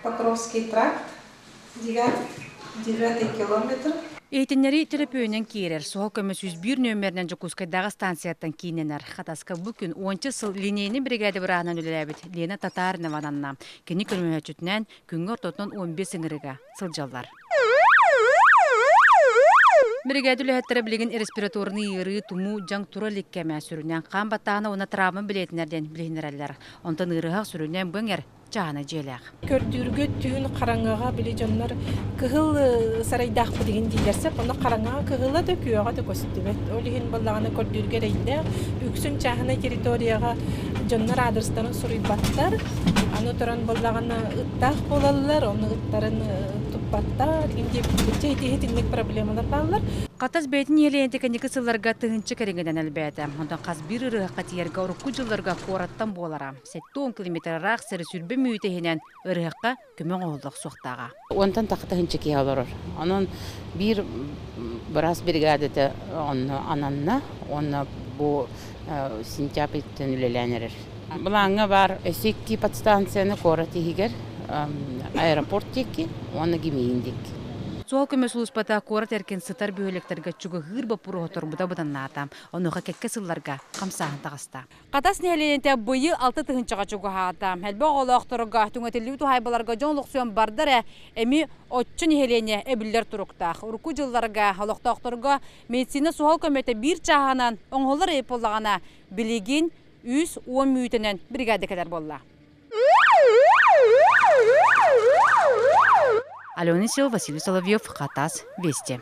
Покровский тракт, девятый километр. Иһитиннэрии төлөпүөнүнэн киирэр. Суһал көмө 101 нүөмэринэн Дьокуускайдааҕы станцияттан кииннэнэр. Хатаска бу күн уонча сыл линейнэй биригээдэ бырааһынан үлэлээбит Лена Татаринова ананна. Кини көмөлөһөөччүтүнээн күҥҥэ ортотунан 15 ыҥырыыга сылдьаллар. Биригээдэ үлэһиттэрэ билигин респираторнай ыарыы, тумуу, дьаҥ тура илик кэмэ сүрүннээн хаан баттааһына уонна травма билиэтинэр диэн билиһиннэрэллэр. Онтон ыарыһах сүрүннээн бу эҥэр чааһына дьиэлээх. Көрдүүргэ түүн хараҥаҕа били дьоннор кыһыл сарайдаахпыт иһин дииллэр сөп. Онно хараҥаҕа кыһыла да күөҕэ да көстүбэт. Ол иһин буоллаҕына көрдүүргэ эрэйдээх. Үксүн чааһынай территорияҕа дьоннор аадырыстарын суруйбаттар. Аны туран буоллаҕына ыттаах буолаллар, ону ыттарын туппаттар. Диэбит итинник проблемалар бааллар. Хатас бэйэтин иэлэйэнтэ кэнники сылларга тыһыынча кэриҥинэн элбээтэ. Онтон хас биир ырыһахха тиийэргэ урукку дьылларга куораттан буолара. 70 километр ыраах сири сүрбэ мүөтэ иһинэн ырыһахха көмө оҥоһуллуох суохтааҕа. Онтон тахса киһи олорор. Онон биир быраас бригадата онно ананна, уонна бу сентябрьтэн үлэлээн эрэр. Былааҥҥа баар өссө икки подстанцияны куорат иһигэр аэропорт диэки уонна Гимиин диэки. Суол көмө сулууспата куорат эркин сытар бөһүөлэктэргэ чугаһыыр боппуруоһу турбута быданнаата. Онуоха кэккэ сылларга хамсааһын таҕыста. Хатас нэһилиэнньэтэ быйыл алта тыһыынчаҕа чугаһаата. Элбэх оҕолоохторго, түҥэтиллибит уһаайбаларга дьон олохсуйан бардар эрэ, эми оччо нэһилиэнньэ эбиллэр туруктаах. Урукку дьылларга олохтоохторго медицина суһал көмөтө биир чааһынан оҥоһуллар эбит буоллаҕына, билигин 310 мүнүүтэнэн бригада кэлэр буолла. Алена Сил, Василий Соловьев, Хатас, Вести.